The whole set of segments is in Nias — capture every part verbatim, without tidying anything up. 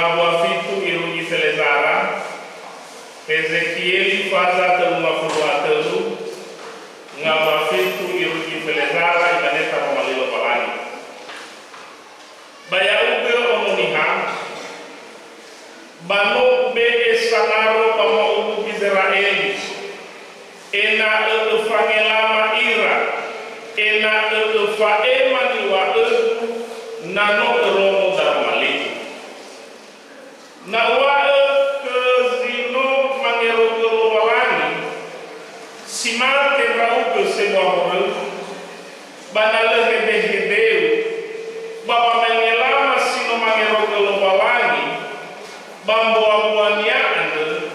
Ngawua fitu irugi felezara, Hezekieli faza tölu ngafulu a tölu, ngawua fitu irugi felezara, imane Tama-Mali Lowalangi. Ba ya'ugö, Ono Niha, ba no ube'e sanaro ba ma'uwu Gizera'eli, ena'ö öfangelama ira, ena'ö öfa'ema niŵa'ögu na no örongo daroma ligu. Na uŵa'ö khö zi no mangerogö Lowalangi, si mate ndra'ugö sebua horö, ba na lö hedehedeu, ba wamangelama si no mangerogö Lowalangi, ba mbuabuania andrö,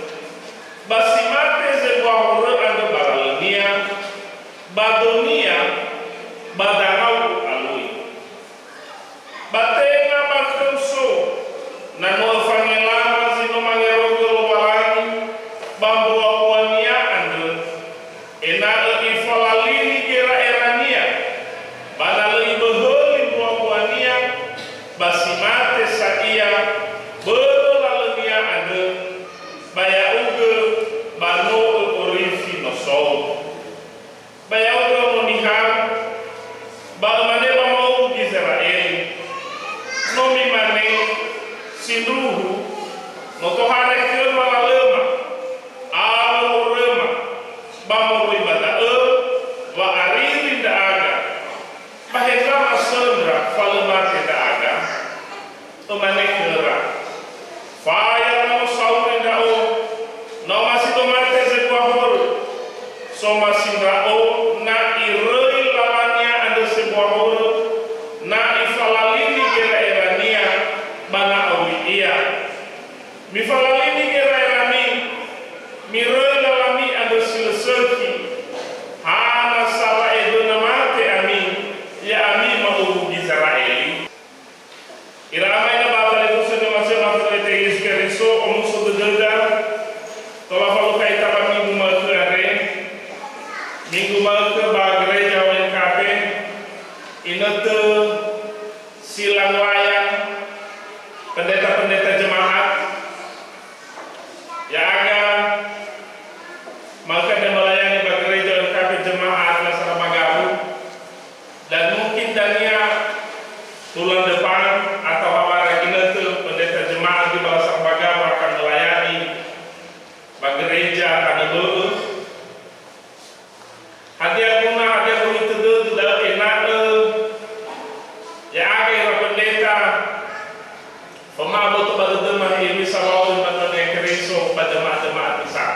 ba si mate zebua horö andrö ba lalönia, ba dönia, ba dangau u'alui. Ba tenga ba khöu so, na no öfangelama zi no mangerogö Lowalangi ba mbuabuania andrö, ena'ö ifalalini gera'erania, ba na lö iböhöli mbuabuania, ba si mate sa ia börö lalönia andrö, ba ya'ugö ba no ö'orifi nosou. Ba ya'ugö, Ono Niha, ba ömane ba ma'uwu Gizera'eli, no mimane, sindruhu, no tohare khöma lalöma, awö moröma, ba moroi ba da'ö, wa'ariri ndra'aga, ba heza masöndra fa lö mate ndra'aga? Ömane khöra, "Faya na no sauri ndra'o, na omasi do mate zebua horö. Somasi ndra'o na iröi lalania andrö sebua horö, na ifalalini gera'erania, ba na auri ia. Mifalalini gera'erami, miröi lalami andrö si lö sökhi. Hana sa wa'edöna mate ami, ya'ami ma'uwu Gizera'eli?" Ira ama ina ba talifusö ni'omasi'ö ba khöda Yesu Keriso, omuso dödöda, tola falukha ita ba minggu ma'ökhö andre, minggu ma'ökhö ba gereja O N K P, inötö si langoaya pendeta-pendeta jemaat, ya'aga ma'ökhö andre melayani ba gereja O N K P jemaat Lasara Bagaru. Dan mungkin dania bulan depan atau hawara ginötö pendeta jemaat di Lasara Bagaru akan melayani ba gereja tanö bö'ö. Hadia guna, hadia guna tödödö da'ö ena'ö ya'aga ira pendeta famaboto ba dödöma hewisa wa'auri ba Tuhan Keriso ba jemaat-jemaat besar.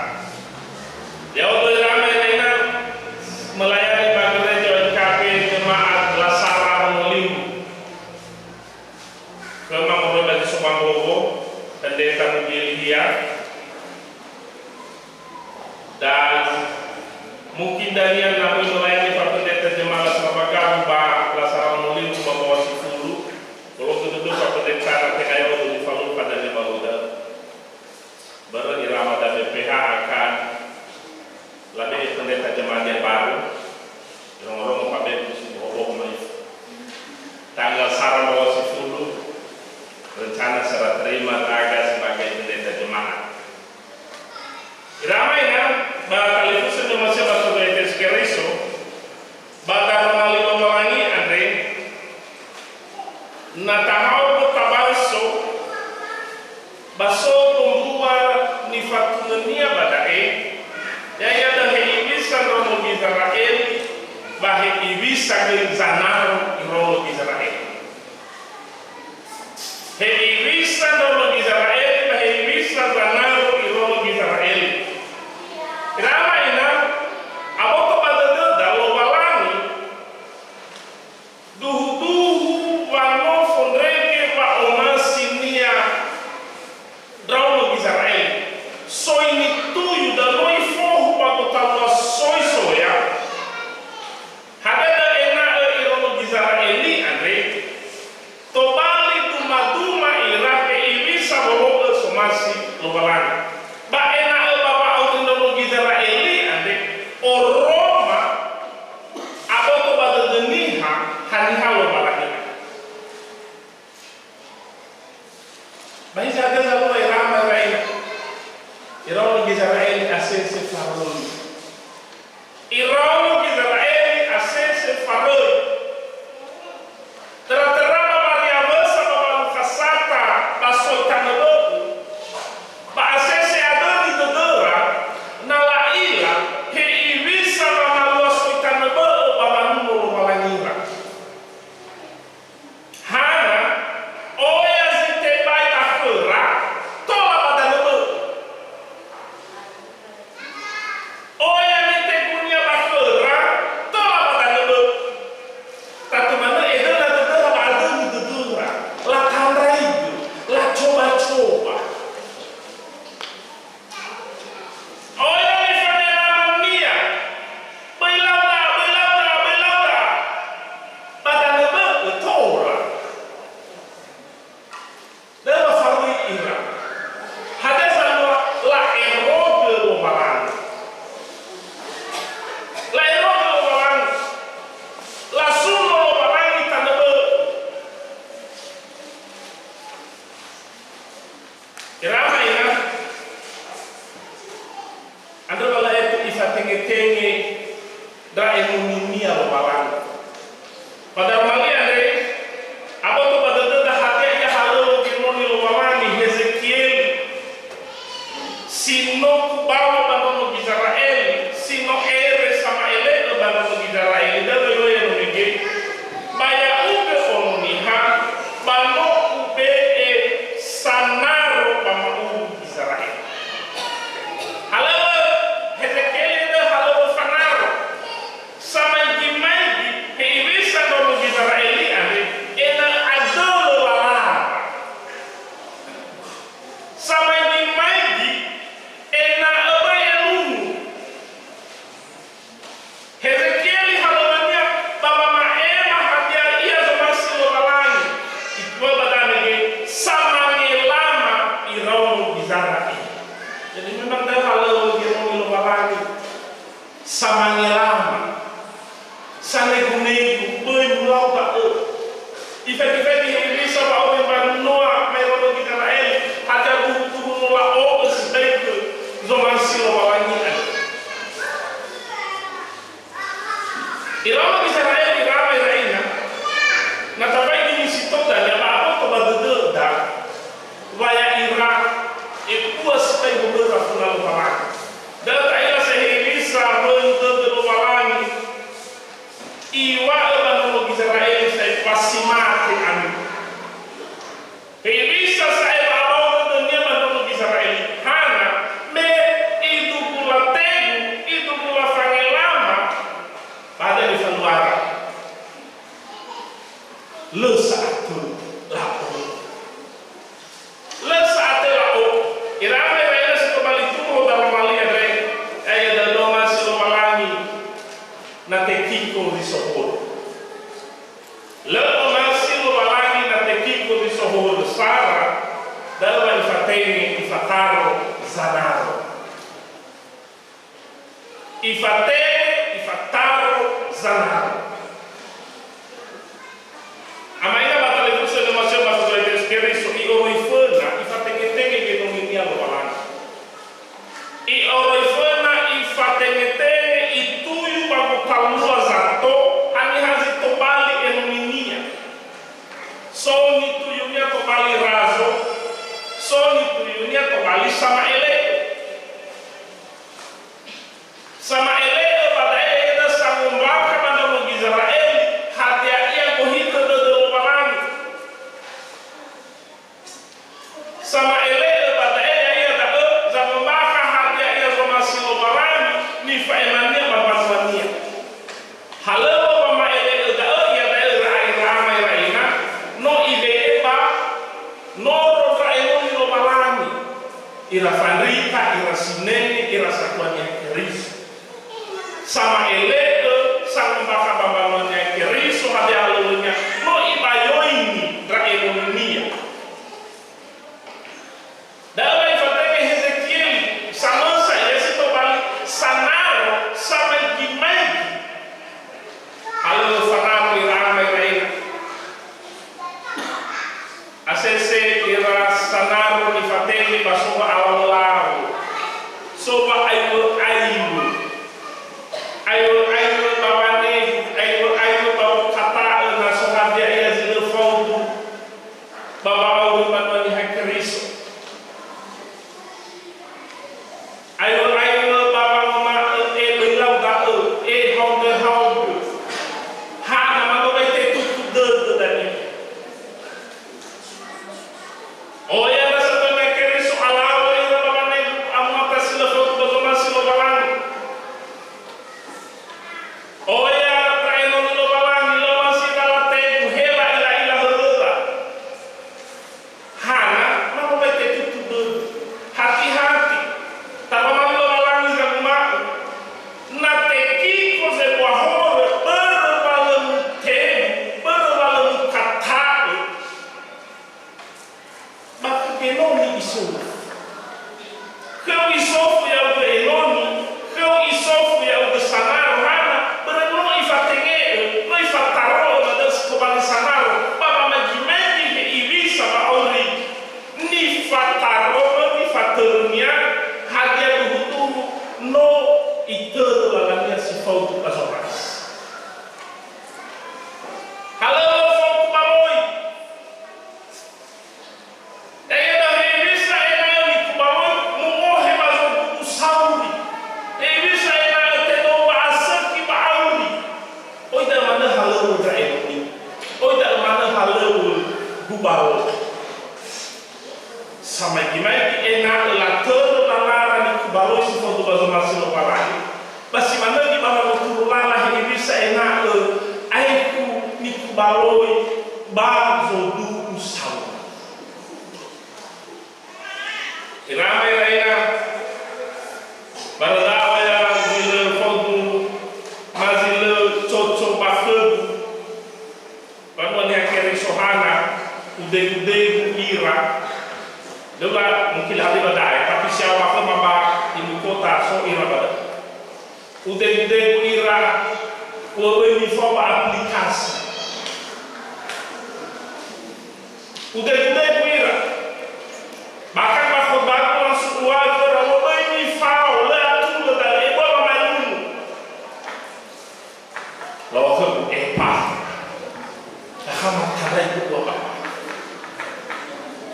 Ya'odo ira ama ira ina melayani ba gereja O N K P jemaat Lasara Hongolimbu. Khöma moroi ba zi so ba mbowo, pendeta mubili ia. Dan mungkin dania na möi melayani fa pendeta jemaat Lasara Bagaru ba Lasara Hongolimbu ba mbaŵa sifulu, bolo dödö fa pendeta na tenga ya'odo nifalukha dania ba luo da'ö. Börö ira ama da B P H akan labe'e pendeta jemaat yang baru, rongo-rongo fabe'e musim boho-boho ma'ifu. Tanggal sara mbaŵa sifulu, rencana serah terima ndra'aga sebagai pendeta jemaat. Ira ama ina ba talifusö ni'omasi'ö ba khöda Yesu Keriso, ba daroma li Lowalangi andre, na tahaogö tabaso, ba so gombua nifatunönia ba da'e, ya'ia da'ö hewisa ndraono Gizera'eli, ba hewisa göi zanaro iraono Gizera'eli. Hewisa ndraono Gizera'eli ba hewisa zanaro iraono Gizera'eli. Ira ama ina, aboto ba dödöda Lowalangi, duhuduhu wa no fondrege wa'omasinia ndraono Gizera'eli. Soi nituyu da no ifohu ba gotalua soi soya. Hadia da'ö ena'ö iraono Gizera'eli andre, Ninia Lowalangi. Ba daroma li andre, aboto ba dödöda hadia ia halöŵö gerononi Lowalangi Hezekieli, si no kubawö ba ndraono Gizera'eli, si no ere sama'ele'ö ba ndraono Gizera'eli, da'ö no mege, ba ya'ugö ono niha, ba no ube'e sanaro ba ma'uwu Gizera'eli. Halöŵö Hezekieli da'ö halöŵö fanaro. Samaigi-maigi hewisa ndraono Gizera'eli andre ena'ö adölö lalara. Samaigi-maigi ena'ö böi elungu. Hezekieli halöŵönia ba wama'ema hadia ia zomasi Lowalangi, itulö ba da'ö mege samangelama iraono Gizera'eli. Jadi memang da'ö halöŵö gerononi Lowalangi. Samangelama, sanegu-negu, böi mulau da'ö. Ifaigi-faigi hewisa wa'auri mbanua ma'erömö Gizera'eli, hadia duhu-duhu no la'o'ö sibai khö zomasi Lowalangi andrö. Iraono Gizera'eli, ira ama ira ina, na tafaigi misi tou dania ba aboto ba dödöda wa ya'ira ebua sibai horöra funa Lowalangi. Da'ö ta'ila sehewisa möi dödö Lowalangi, iŵa'ö ba ndraono Gizera'eli sa'ae ba si mate ami. Hewisa sa'ae wa'abao dödönia ba ndraono Gizera'eli. Hana, me idugu lategu, idugu lafangelama, ba hadia nifaluara. Lö sa'atö la'o'ö. Lö sa'atö la'o'ö. Ira ama ira ina si tobali tumbuhu daroma li andre, ya'ia da'ö lö omasi Lowalangi na tekiko zi so horö. Lö omasi Lowalangi na tekiko zi so horö. Sara, da'ö wa ifatenge, ifataro zanaro. Ifatenge, ifataro zanaro. Ama ina ba talifusö ni'omasi'ö ba Yesu Keriso, i'oroi föna, ifatenge-tenge gerongonia Lowalangi. I'oroi föna, ifatenge-tenge, ituyu ba gotalua zato, haniha zi tobali enoninia. So nituyunia tobali razo, so nituyunia tobali sama'ele'ö. Sama'ele'ö ba da'e ya'ia sangombakha ba ndraono Gizera'eli, hadia ia gohitö dödö Lowalangi. Sama'ele'ö ba da'e ya'ia da'ö zangombakha hadia ia zomasi Lowalangi nifa'emania ba mbanuania. Halöŵö wama'ele'ö da'ö iada'e ira ama ira ina, no ibe'e ba noro ndra enoni Lowalangi. Ira fandrita, ira sinenge, ira satuania Keriso. Sama'ele'ö, sangombakha ba mbanuania Keriso, hadia halöŵönia, no ibayoini ndra enoninia. Da'ö wa ifatenge Hezekieli, samösa ia si tobali sanaro, samaigi-maigi. Halöŵö fanaro ira ama ira ina. Asese ira sanaro nifatenge ba so wa'aolau, so wa'aiŵö'aiŵö. Aiŵö'aiŵö ba wanegu, aiŵö'aiŵö ba wokata'ö na so hadia ia zi lö faudu ba wa'auri mbanua Niha Keriso. Aiŵö'aiŵö ba wanguma'ö, e, böi lau da'ö, e, haogö-haogö. Hana ma no bai tetutu dödö dania. Oya ndra satuania Keriso, alaŵö ira ba wanegu, amuata si lö faudu ba zomasi Lowalangi. Oya ndra enoni Lowalangi, lö omasi ira lategu, he la'ila'ila höröda. Hana, ma no bai tetutu dödö. Hati-hati. Tawamali Lowalangi zanguma'ö, na tekiko zebua horö, börö wa lö mutegu, börö wa lö mukata'ö, ba khö enoni isofu. Khöu isofu ya'ugö enoni, khöu isofu ya'ugö sanaro, hana, börö no Baroi. Samaigi-maigi ena'ö latörö lalara nikubaroi si fondrua ba zomasi Lowalangi, ba si manö gi ba wanguturu lala hewisa ena'ö aekhu nikubaroi ba zoduhu saura. Ira maira'ira, ba da'ö ya zi lö fondru, ma zi lö coco ba khögu. Banua Niha Keriso hana, udegu-degu ira. Lö ba mungkin hadia ba da'e, tapi si awa khöma ba ibu kota so ira ba da'e. Udegu-degu ira, u'öböi mifao ba aplikasi. Udegu-degu ira. Bahkan ba khotbagu langsung u'ohe khöra, u'öböi mifao, lö atulö da'e, ebua wamaelungu. Laŵa'ö khögu, "Epa, akha matandrai khögu, Bapa."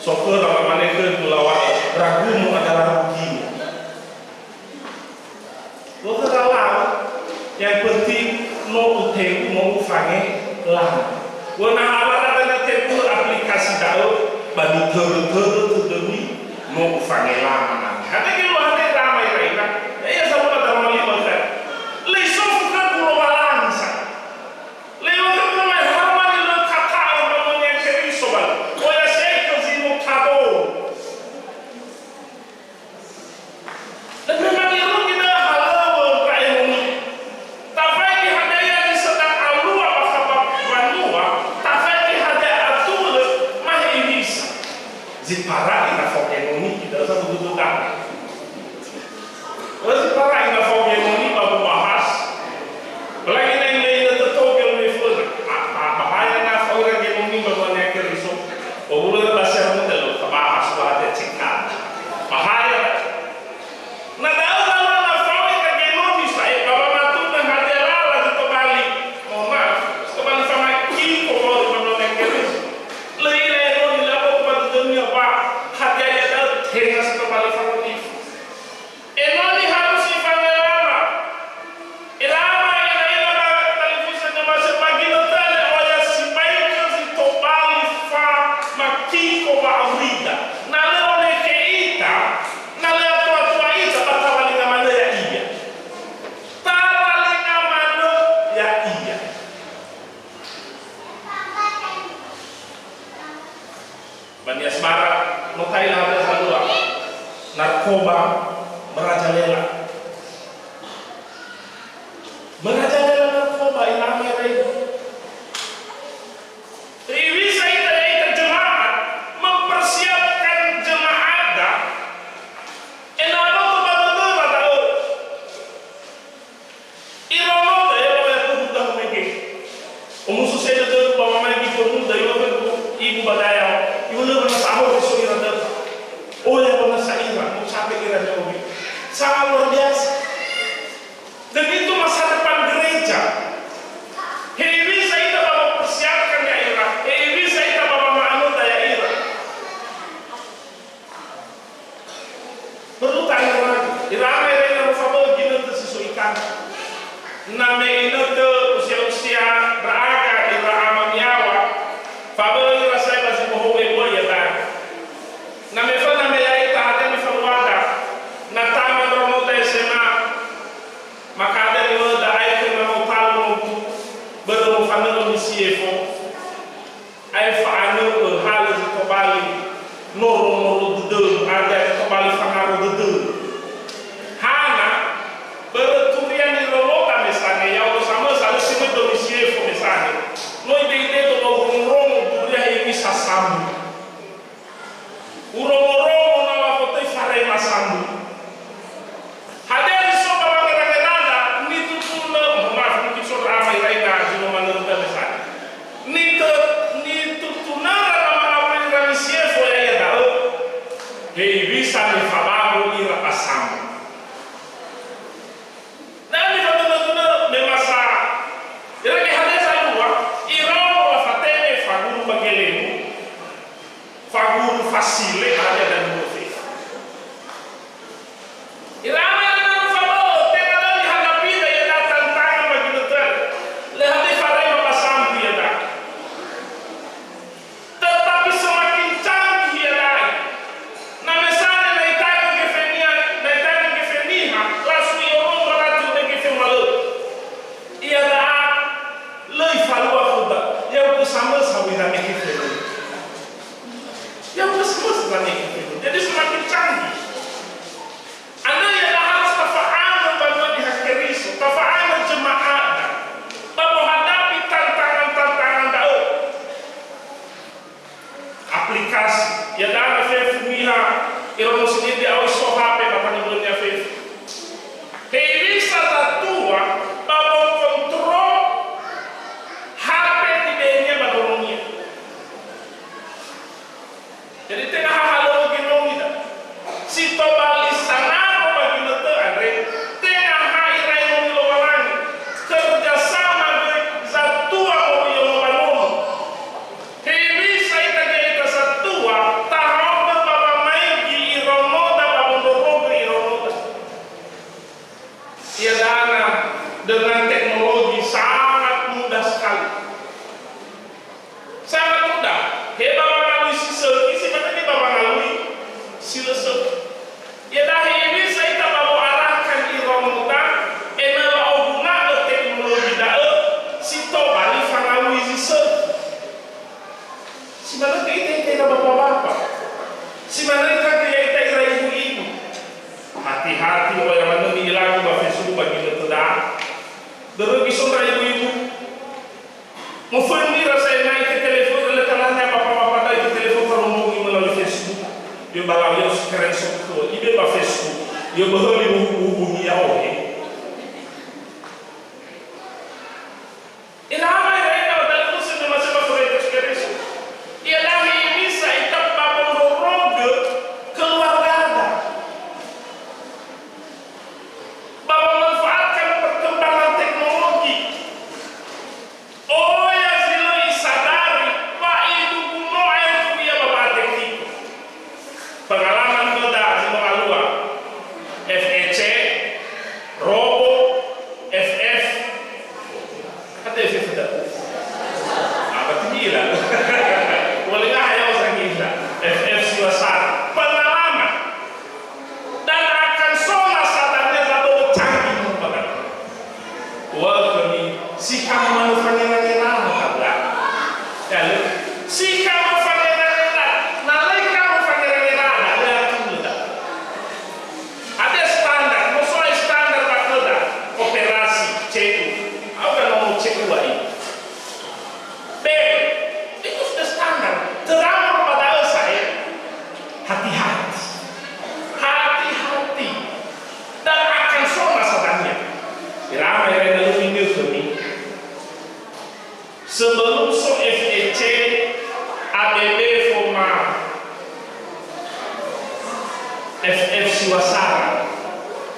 So khöra lamane khögu, laŵa'ö, "Ragumu adalah rugimu." Laŵa'ö khöra, "Lau, yang penting no utegu, no ufangelama." U'ö na awara dania tebu aplikasi da'ö, ba nitörö-törö tödömi, no ufangelama nami. Hadia geluahania ira maira'ira? Ya'ia zalua daroma lima khöra. Lö isofu khögu Lowalangi sa. Lö iŵa'ö khögu Lowalangi, hana mani lö kata'ö ba Nonia Keriso ba lö. Oya si'aikö zi no tadou. Dan memang irugi da halöŵö ndra enoni. Tafaigi hadia zi sedang alua ba khaba banua, tafaigi hadia atulö, mahe iwisa. Zi para'i na fao enoni, kita rasa betul-betul dah. Zi para'i na fao enoni ba mubahas. Apalagi na ina-ina tötö gelu meföna. A, a, bahaya na fao ira enoni ba Nonia Keriso. Owulo ira ba sermon da'ö, tabahas ba hadia cekal. Bahaya. Na da'ö lala na fao ira enoni sa'ae, ba wamatuna hadia lala zi tobali. Mohon maaf, zi tobali famakiko wa'auri ba Nonia Keriso. Lö i'ila enoni, lö aboto ba dödönia ba hadia ia da'ö, tenga zi tobali famakiko. Enoni harus ifangelama. Elama ira-ira ba talifusö ni'omasi'ö ba ginötö andre oya sibai khö zi tobali famakiko wa'aurida. Na lö onekhe ita, na lö atua-tua ita, ba tawalinga manö ya'ia. Tawalinga manö ya'ia. Ba ni'asmara, no ta'ila hadia zalua, narkoba, merajalela. Merajalela narkoba, ira maira'ira. Hewisa ita, ya'ita jemaat, mempersiapkan jemaatda, ena'ö aboto ba dödöda da'ö. Iraono da'e ba ya pemuda mege. Omuso se dödögu ba wamaigi pemuda, iŵa'ö khögu ibu ba da'e, iŵa'ö lö wanasa ahofi so ira da'ö. Oya wanasa ira, no capek ira ni'obi. Sangat luar Samekefelu. Ya, udah semua samekefelu. Jadi semakin canggih. Andrö ya, harus tafa'anö banua Niha Keriso, tafa'anö jema'ada, ba mohadapi tantangan-tantangan da'ö. Aplikasi, ya, da'ö fefu niha, iraono sinede awai so H P ba tanö bönia fefu. Hewisa zatua ba mokontrol H P nibe'enia ba nononia. Jadi, tenga ha halöŵö genongi da. Si tobali sanaro ba ginötö andre, tenga ha irae nomi Lowalangi. Kerja sama göi zatua moroi ba nono. Hewisa ita göi ita satua, tahaogö ba wamaigi iraonoda ba wondrorogö iraonoda. Ia da'ö dengan teknologi sangat mudah sekali. Sangat mudah. He ba wangalui si sökhi, si manö göi ba wangalui si lö sökhi. Iadahe hewisa ita ba wo'arakan iraonoda, ena'ö la'oguna'ö teknologi da'ö si tobali fangalui zi sökhi. Si manö göi ita, ita ira bapa-bapa. Si manö göi ita ira ibu-ibu. Hati-hati, oya manö mi'ilagu ba Facebook ba ginötöda. Dörögi so ndra ibu-ibu. Mofönu ira sa'ae na itetelefon, lö talanya bapa-bapa da itetelefon, farombongi melalui Facebook. Ia ba lau, ia screenshot khöu, ibe ba Facebook. Ia böhöli hubu-hubu ia ohe. Irama ira ina wa talifusö na masema Tuhan Yesus Keriso. Ia dahi bisa ita ba wondrorogö keluargada. Ba memanfaatkan perkembangan teknologi. Oya zi lö isadari, ba idugu no aetu ia ba wa'atekiko. Pengalaman khöda zi no alua. F E C, Robo, F F. Kata F F dah. Ah, berarti gila. Boleh lah ya, usah gila. F F Siwasara. Pengalaman. Dan akan so masa dania zabö'ö canggih mubaga. Wa khömi, si kamu manö fangera-ngera, mubaga. Ya, lö. Si kamu fangera-ngera, na lö kamu fangera-ngera, na lö atulö da. Ada standar, musoai standar ba khöda, operasi, C U. Au kan nomo C U ai. Be, itu sudah standar. Terang ba da'ö sa'ae. Hati-hati. Hati-hati. Dan akan so masa dania. Irama ira ina lö minggu khömi. Sebelum so F E C, A B B foma F F Siwasara,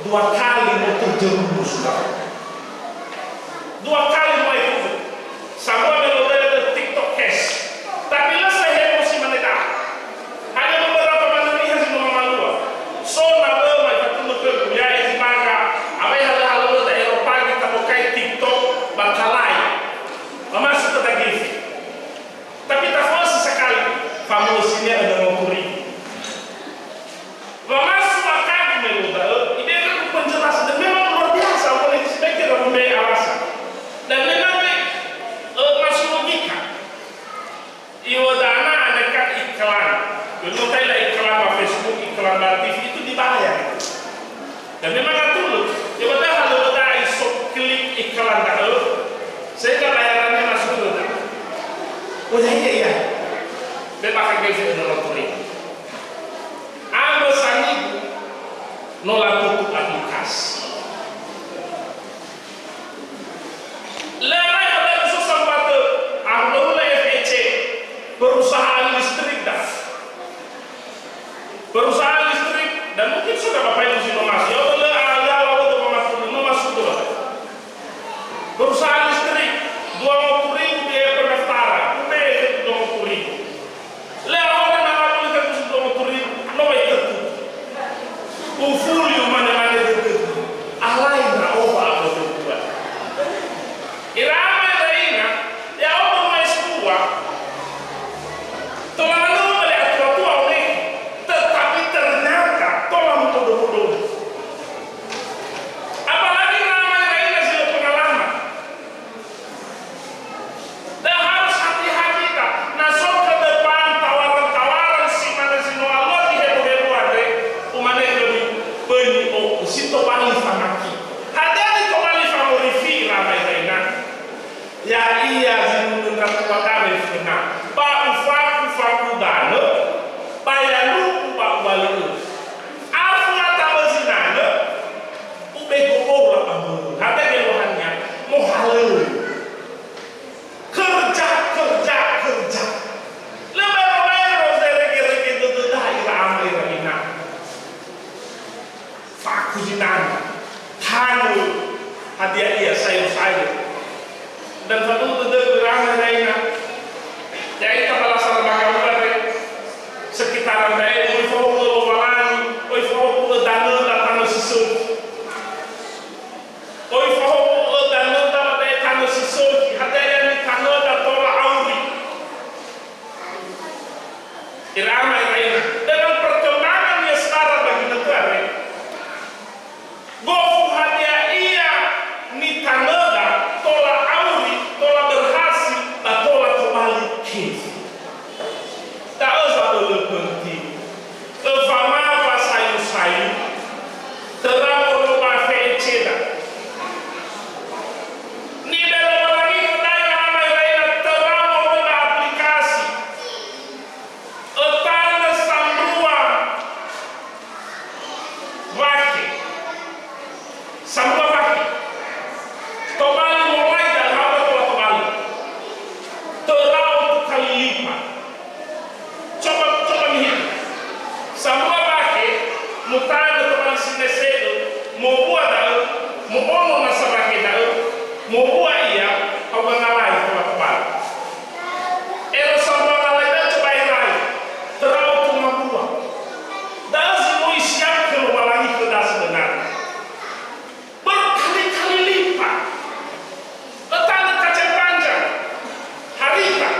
dua kali no terjerumus, Pak. Dua kali no ikut. Sambua me lodaya de TikTok Cash. Tapi lö sahebo si mane da. Hanya beberapa manö niha si no mamalua. So na lö mai fatunö khögu, ya'e zi manga, awai halö-halö da Eropa göi tabokai TikTok ba talai. Mamasuk khöda gefe. Tapi tafösi sakali, famösinia öna ngotu ribu. Wa masuk akagu me lo da'ö, ibe'e khögu penjelasan, dan memang luar biasa, boleh disebaiknya dalam banyak alasan. Dan memang, eh, masuk logika. Iwa dana aneka iklan. Dulu saya iklan ba Facebook, iklan ba T V, itu dibayar. Dan memang atulö, ya, padahal lö da'i so klik iklan da'ö, sehingga bayarannya masuk ke dalam. Oh, ya, iya, iya. Be bakha gelse no loturi. Ambö sanibu no latutu aplikasi. Lö rai ada so sambatö, ahulahula F E C, perusahaan listrik da. Perusahaan listrik, dan mungkin sudah Bapak Ibu si no masuk, ya, lö, ah, ya, lö, lö, lö, masuk, no masuk, lö. Perusahaan listrik, dua ngotu ribu biaya pendaftaran, ube'e dua ngotu ribu. Lö, orang na ngabuli kan dua ngotu ribu, no mai tetu. Ufuli umane-mane tetu. Alai ndra'o ba apa tetu. Irama ira ina, ya'odo mai stua. Tola manö ba le atua-tua one, tetapi ternyata tola mubodo-bodo. Ya'ia zinunö ndra tuadawe föna. Ba ufaku-faku danö, ba yaluku ba ubali'ö. Aföna tamö zinanö, ubego ola ba mbörö. Hadia geluahania? Mohalöŵö. Kerja, kerja, kerja. Lö baero-baero zerege-rege dödöda ira ama ira ina. Faku zinanö, tanö, hadia ia, sayur-sayur. Dan faduhu dödögu ira ama ira ina. Ya'ita ba lasara ba galu andre, sekitaran da'e, oi fahuhu'ö Lowalangi, oi fahuhu'ö danöda tanö si sökhi. Oi fahuhu'ö danöda ba da'e tanö si sökhi, hadia ia nitanöda tola auri. Ira ama ira ina, dengan perkembangan yang sekarang ba ginötö andre, gofu hadia ia nitanöda tola auri, tola berhasil, ba tola tobali kefu. Da'ö zabölö penting. Öfamawa sayu-sayu, töra moroi ba fe'eceda. Nibelö Lowalangi khöda ira ama ira ina, töra moroi ba aplikasi. Ötanö sambua wakhe. Sambua wakhe. Tobali moroi da'ö, ha ba tola tobali. Töra otu kali lipat. Coba, coba mihitung. Sambua wakhe, mutanö tobali sinese'ö, mowua da'ö, mo'ono nasa wakhe da'ö, mowua ia, hauga ngalai tola tobali. Ero sambua ngalai da'ö coba erai, töra otu ngawua. Da'ö zi möi siakhö Lowalangi khöda sebenarnya. Berkali-kali lipat. Ötanö kacang panjang. Harita.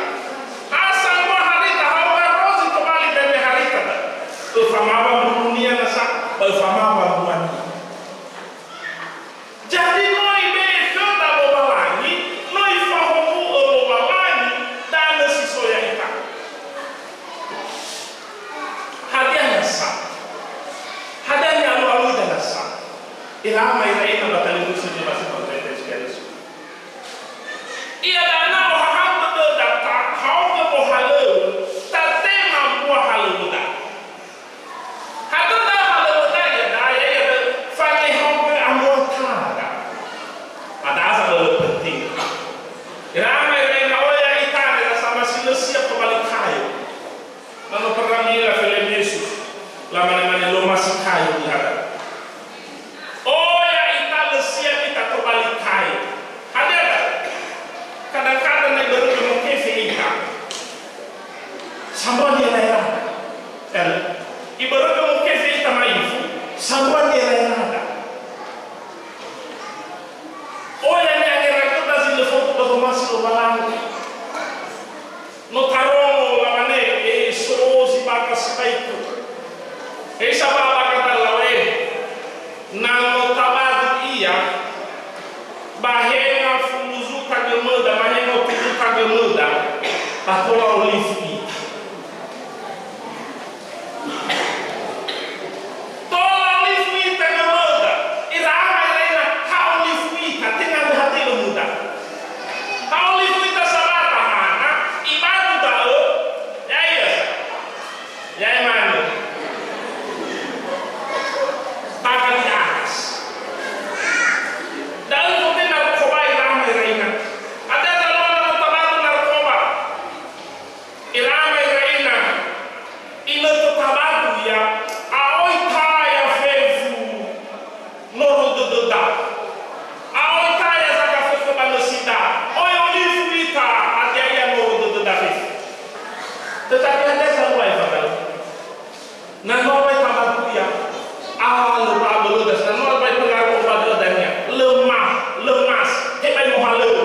Ha sambua harita, hauga rozi tobali dania harita. Öfamawa mbununia nasa, ba öfamawa mbuania. Jadi, no ibe'e khöda Lowalangi, no ifahuhu'ö Lowalangi danö si so ya'ita. Hadia nasa? Hadia ni'alu'alui ita nasa? Ira ama ira ina ba talifusö ni'omasi'ö Tuhan Yesu Keriso. Ia da'ö na ohahau dödöda tahaogö mohalöŵö, tatema mbua halöŵöda. Hadia halöŵöda iada'a, ya'ia da'ö fangehaogö amotada. Hadia sa lebih penting. Ira ama ira ina, oya ita andre, na samasi lö siap tobali kayo. Na no pernah mi'ila film Yesus, lamane-mane lö omasi kayo ihada. Oya ita lö siap ita tobali kayo. Hadia da? Kadang-kadang na ibörögö mokefe ita, sambua ni'era-erada. Eh, ibörögö mokefe ita ma'ifu, sambua ni'era-erada. Oya ni'angeragöda zi lö faudu ba zomasi Lowalangi. No tarongo lamane, "E, so zi bakha sibai tö." Heisa ba bakha dalau e, na no tabadu ia, ba he ngafulu zuta gömöda, ba he ngafulu zuta gömöda, ba tola olifu ita. Tola olifu ita gömöda, ira ama ira ina, ha olifu ita, tenga lö hatölö muda. Ha olifu ita sabata hana, ibadu da'ö, ya'ia sa. Ya'e mane. Bakha di atas. Da'ö fotö narkoba ira ama ira ina. Hadia zalua na no tabadu narkoba. Ira ama ira ina, inötö tabadu ia, a'oi taya fefu noro dödöda. A'oi taya zakafökhö ba nösida. Oi olifu ita, hadia ia noro dödöda fefu. Tetapi hadia zalua efadalu? Na no bai tabadu ia, ah, lö abölö das, na no bai pengaruh pada dania. Lemah, lemas, tebai mohalöŵö.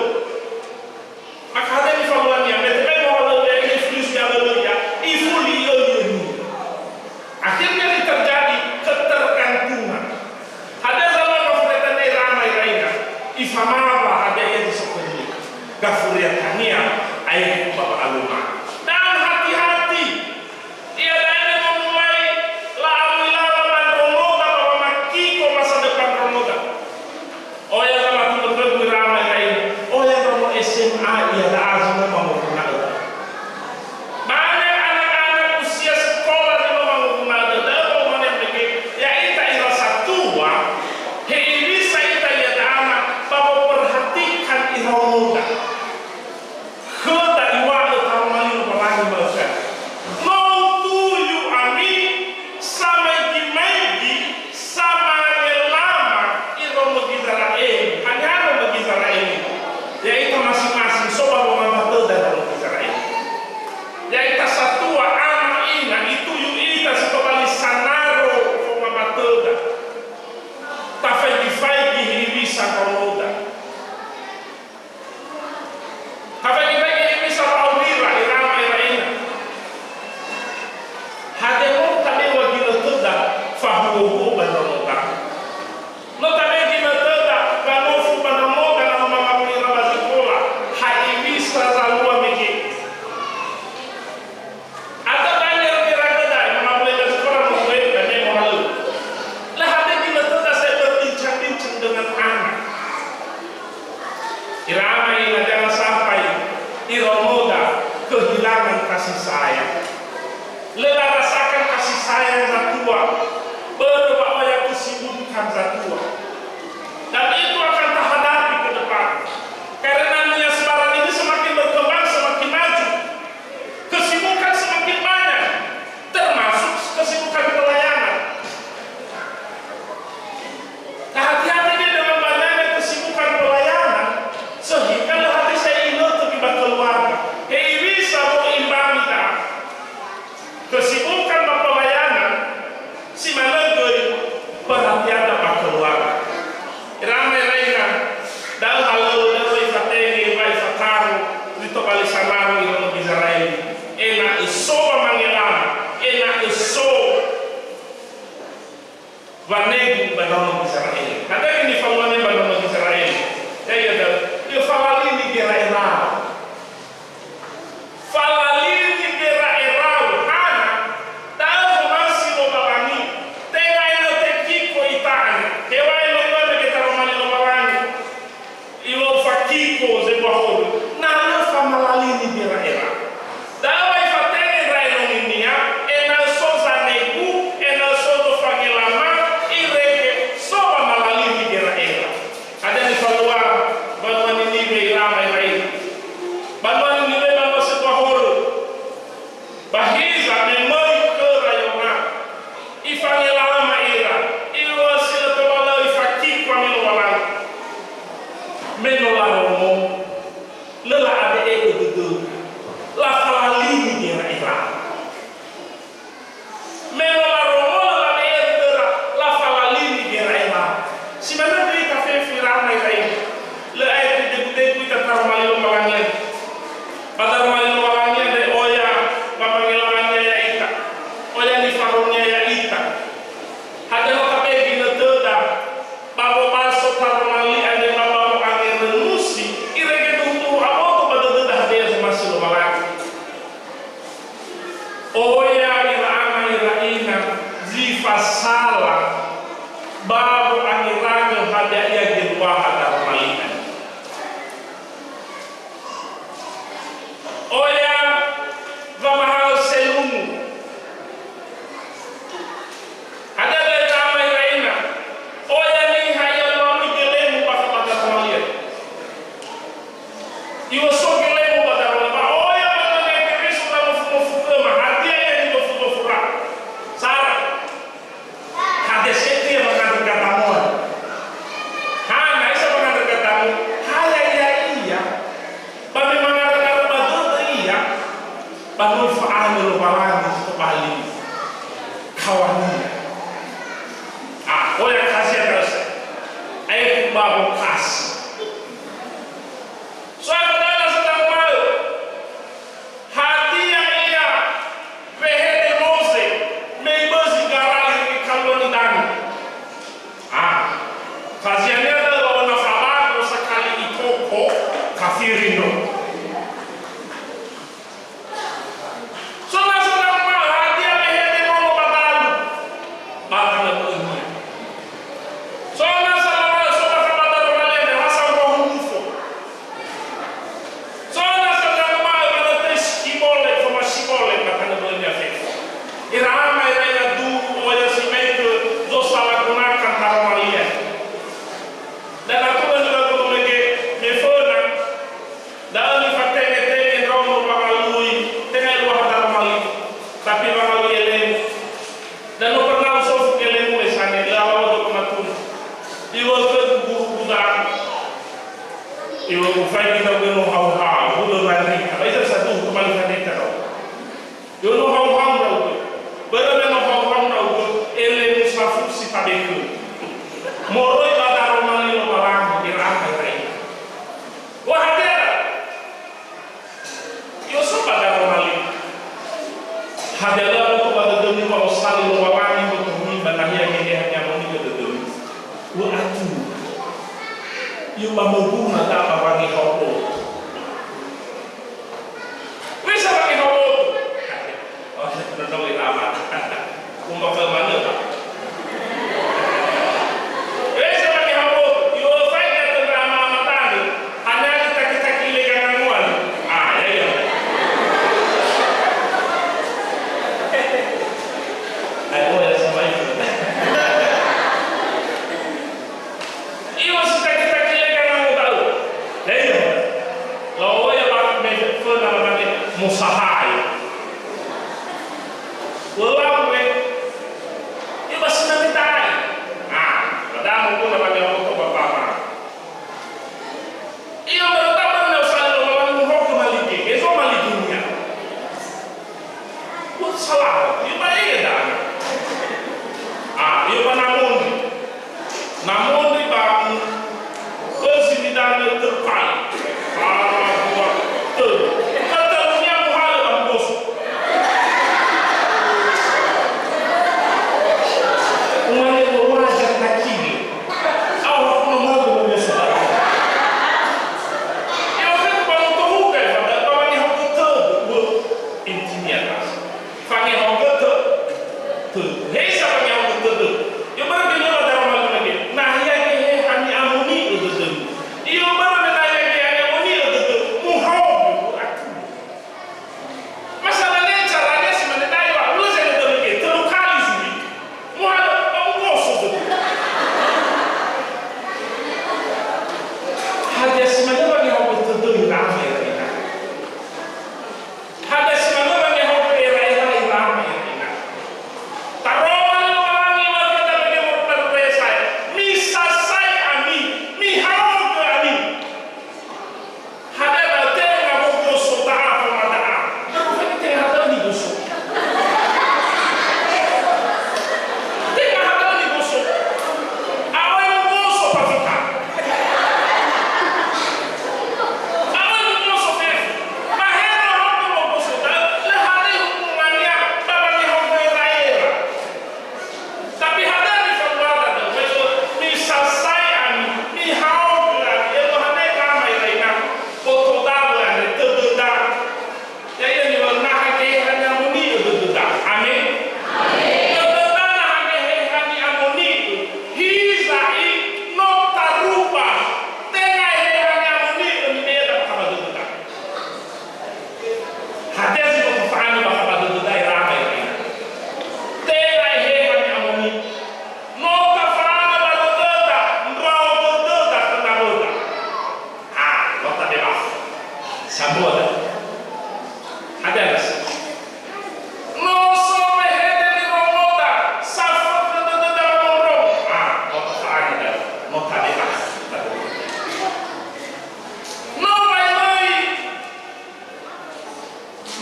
Maka hadia nifaluania, me tebai mohalöŵö ia, ifuli si abölö ia, ifuli iöli-öli. Akhirnya ini terjadi ketergantungan. Hadia zalua gafuriatania ira ama ira ina, ifamawa hadia ia zi so khönia. Gafuriatania aetu ba wa'aluma. Dan hati-hati. Iada'e no mulai la'alu ilawa ba ndraonoda ba wamakiko masa depan ndraonoda. Oya zamatulö khögu ira ama ira ina. Oya ndraono S M A ia da'a zi no mangoguna'ö. Mane anak-anak usia sekolah zi no mangoguna'ö dödö'ö, mane mege, ya'ita ira satua, he iwisa ita ia da'ana, ba woperhatikan ira omoda. Khöda iŵa'ö taroma li Lowalangi ma'ökhö. No utuyu ami, samaigi-maigi, samangelama ira nomo Gizera'eli. Haniha nomo Gizera'eli? Ya'ita masing-masing so ba wongambatöda nomo Gizera'eli. Ya'ita satua, ama, ina, ituyu ita si tobali sanaro wongambatöda. Tafaigi-faigi hiwisa ndraonoda. Tafaigi-faigi hiwisa wa'aurira, ira ama ira ina. Hadia no tabe'e ginötöda fahuhuo ba ndraonoda? No tabe'e ginötöda wanofu ba ndraonoda na no mangawuli ira ba zikola, ha iwisa zalua mege. Atau tanya ira göda, mangawuli ba zikola no gue, ba ne mohalö. Lö hadia ginötöda saya berbincang-bincang dengan anak. Ira ama ina, jangan sampai ira omoda kehilangan kasih sayang. Lö larasakan kasih sayang zatua, börö ba oya kesibukan zatua. Dan itu akan tahadapi ke depan. Karena dunia sekarang ini semakin berkembang, semakin maju. Kesibukan semakin banyak, termasuk kesibukan pelayanan. Hati-hati dia dengan banyaknya kesibukan pelayanan, sehingga lö hadia saya inötö ba keluarga. He iwisa mo imbangi ta. Kesibukan ba pelayanan, si manö göi perhatian ba keluarga. Ira ama ira ina, da'ö halöŵö, da'ö wa ifatenge, wa ifataru, zi tobali sanaro ira nomo Gizera'eli. Ena'ö so wamangelama, ena'ö so wanegu ba ndraono Gizera'eli. Hadia nifaluane ba ndraono Gizera'eli? Ya'ia da'ö, ya falalini gera'erau. Falalini gera'erau, hana, da'ö zomasi Lowalangi, tenga ena'ö tekiko ita andre. Heŵa'ae no göi mege taroma li Lowalangi. Iŵa'ö fakiko zebua horö. Na lö famalalini gera'erau. Da'ö wa ifatenge ndra enoninia, ena'ö so zanegu, ena'ö so zofangelama, irege so wamalalini gera'erau. Hadia nifalua banua Niniwe ira ama ira ina? Banua Niniwe banua sebua horö. Ba hiza me möi khöra Yona, ifangelama ira, iŵa'ö si lö tola lö ifakiko ami Lowalangi. Me no larongo, lö la'abe'egö dödöra, lafalalini gera'erau. Me no larongo lö labe'e dödöra, lafalalini gera'erau. Si manö göi ita fefu ira ama ira ina. Lö aetu degu-degu ita taroma li Lowalangi. Ba taroma li Lowalangi andre oya wamangelama-Nia ya'ita. Oya nifarongoa ya'ita. Hadia no tabe'e ginötöda ba wobaso taroma li andre ba, ba wo'angerönusi, irege duhu-duhu aboto ba dödöda hadia zomasi Lowalangi. Oya ira ama ira ina zi fasala ba wo'angeragö hadia ia geluaha daroma li andre. Oya wamahaö selungu. Hadia da'ö ira ama ira ina? Oya niha ia lalui gelemu ba fabata tamalia. Iŵa'ö so gelemu ba daroma, ba oya ba ndraono Keriso ba nofu-nofu khöma, hadia ia nigofu-gofura? Sara. Hadia sete ia mangandrö katamoa? Hana isa mangandrö katamo? Ha ya'ia ia. Ba me mangarö-ngarö ba dödö ia, ba no ifa'anö Lowalangi zi tobali kawania. Ah, oya kasi ya terus. Ayo ku babo kasi. Soal adalah Faigi ndra'ugö no hauhau, hulö Marika. Ba hiza saduhu tobali faneta ndra'ugö. Yo no hauhau ndra'ugö. Börö me no hauhau ndra'ugö, elemu safu si tabe khöu. Moroi ba daroma li Lowalangi, ira ama ira ina. Wa hadia? Yo so ba daroma li. Hadia lö aboto ba dödömi wa osali Lowalangi botomi ba nahia geheha ni'amoni'ö dödömi? Wa atu. Yo ba moguna da ba wangi hao oto. Wesa wangi hao oto. Oh, nonong ira ama. Umba khö manö, Pak. Eh, sama ni habo, yo fai ka tendra ama-ama tandö. Hana di taki-taki ile ka nganguan. Ah, ya, ya. Ai, oh, ya, sama itu. Iwa si taki-taki le ka ngango da'ö. Laiya. La'oya ba me föna lamane mosahai. Wölau me. Iwa si mane dai. Ah, padahal mungkin lamane oto bapa ma. Iyo, mero taman na usali Lowalangi muhogö malige, gezo maliginia. Buat salah, iyo ba ege da'e. Ah, iyo ba namondri. Namondri ba, mm, özi midanö terpal. Para buat tö. Katalunia muhalö ba mugoso. Umane wajar takini. Au hakuna modo ba biasa. Eo kan baru tahu kan, pada apa ni hakuna tö, bu, intinia. Fangehogö tö-, tö-, heza fangehogö tödö. Yo bara me no la daroma lagi. Nahia geheha ni'amoni'ö dödömi. Yo bara me nahia geheha ni'amoni'ö dödö. Muhaogö, mu'atu. Masalah ne caranya si mane dai wa, ulo saya dödö ke, telu kali zuri. Muhaogö, ba mugoso dödö. Hadia si mane fangehogö tödö ira ama ira ina. Hadia si manö wangehogö era'era ira ama ira ina. Taroma Lowalangi wa khöda mege moroi ba Yesaya, "Misasai ami, mihaogö ami." Hadia da'ö tenga wogoso da'a faoma da'a. Tenga hadia nigoso. Tenga hadia nigoso. Awai mugoso pafita. Awai mugoso fefu. Ba he na hoku mugoso da'ö, lö hade hubungania ba wangehogö era'era. Tapi hade nifabuada da'ö, wa'ö, misasai ami, mihaogö ami, eluahane gama ira ina, boto dawö andre, tödöda. Ya'ia niŵa'ö naha Geheha Ni'amoni'ö dödöda. Amen. Amen. Dödöda naha Geheha Ni'amoni'ö. Hiza'i no taruba. Tenga Eheha Ni'amoni'ö nibe'eda bakha ba dödöda. Hadia zi no tofa'anö bakha ba dödöda ira ama ira ina. Tenga Eheha Ni'amoni'ö. No tafa'anö ba dödöda, ndrao dödöda khö nawöda. Ah, no tabe bakha. Sambua da. Hadia nasi. No so wehede nirongoda, safökhö dödöda wamondrongo. Ah, no tafa'anö da. No tabe bakha. No mai möi.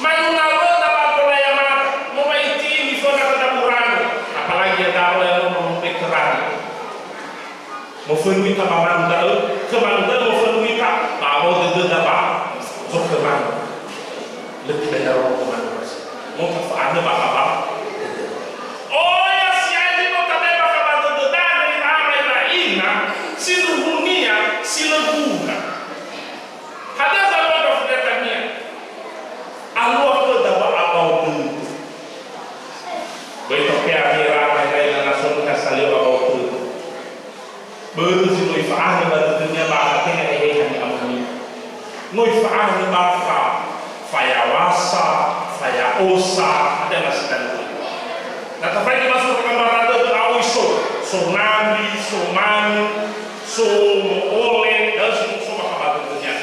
Mai unawöda ba gola yamada, no ba iti'i niföna khöda burano, apalagi ya'o ya no, no, no, betörani. Mofönu ita ba manu da'ö, khö manu da'ö mofönu ita, ba awö dödöda ba zokhö manu. Lö tibai naro khö manu. No tafa'anö bakha ba dödöda. Oya si'ai zi no tabe bakha ba dödöda andre ira ama ira ina, sindruhunia si lö guna. Hadia zalua ndra fudetania? Alua khöda ba abao tödö. Böi tokea ira ama ira ina na so niha salio abao tödö. Börö zi no ifa'anö ba dödönia ba tenga Eheha Ni'amoni'ö. No ifa'anö bakha fayawasa, faya'osa, hadia na si tanö. Na tafaigi masura gambaran dödö awö iso, so nambi, so manu, so mo'ole, da'ö si no so bakha ba dödönia.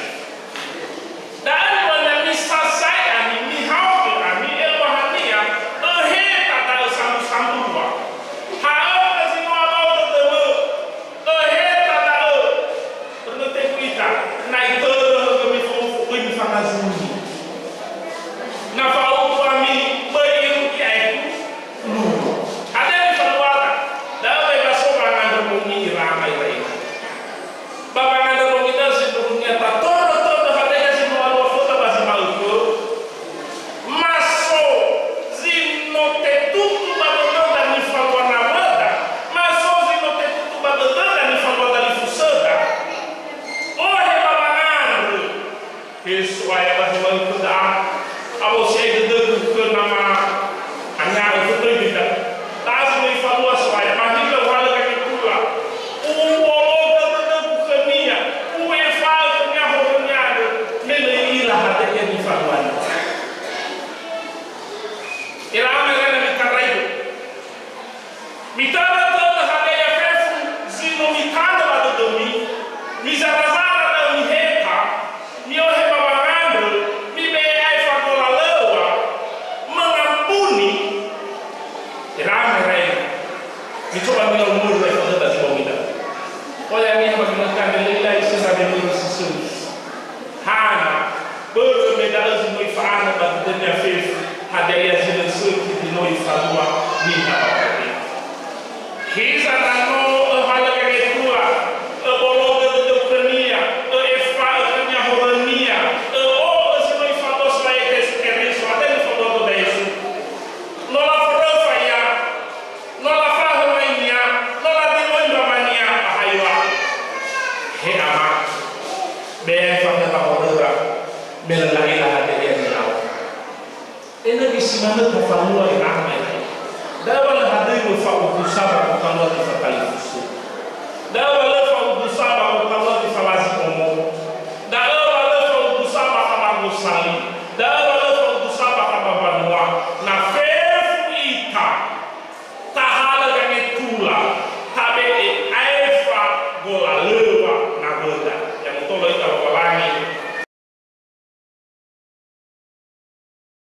Da'ö niŵa'önia misasai ami, mihaogö ami, eluahania, öheta da'ö sambu-sambua. Ha'ökhö zi no abao dödömö, öheta da'ö. Pernah teku ita, na itörö So'aya ba zi ma'ökhö da'a, awosi'ai dödögu khö nama ania ökhö töi döida. Da'a zi no ifalua So'aya, ba hiza uhalö gangetula. Ubologö dödögu khönia, u'efa'ö khönia horönia andrö, me lö i'ila hadia ia nifaluania. Era ama era na mitandraigö. Mitörö-törö hadia ia fefu zi no mitanö ba dödömi, mizarazara da'ö miheta, mi'ohe ba wangandrö, mibe'e aefa golalöŵa, mangambuni, era ama era ina. Micoba milau mulu aefa döda zi bogida. Oya niha ba gimökande lö ila'i sera me mulu si sökhi. Hana, börö me da'ö zi no ifa'anö ba dödönia fefu, hadia ia zi lö sökhi zi no ifalua niha ba khönia. Hiza na no öhalö gangetula, öbologö dödöu khönia, ö'efa'ö khönia horönia, ö'o'ö zi no ifalua So'aya Yesu Keriso, hadia nifaluado da Yesu. No laforöfa ia, no lafahö mainia, no ladiloi mbawania, ba ha iŵa'ö, "He Ama, be'e aefa khöda horöra, me lö la'ila hadia ia nilau." Ena'ö si manö tafalua ira ama ira. Da'ö wa lö hadöi wö fa'udusa ba gotalua zi fatalifusö. Da'ö wa lö fa'udusa ba gotalua zi falazi omo. Da'ö wa lö fa'udusa ba khama gosali. Da'ö wa lö fa'udusa ba khama mbanua. Na fefu ita, tahalö gangetula, tabe'e aefa golalöŵa.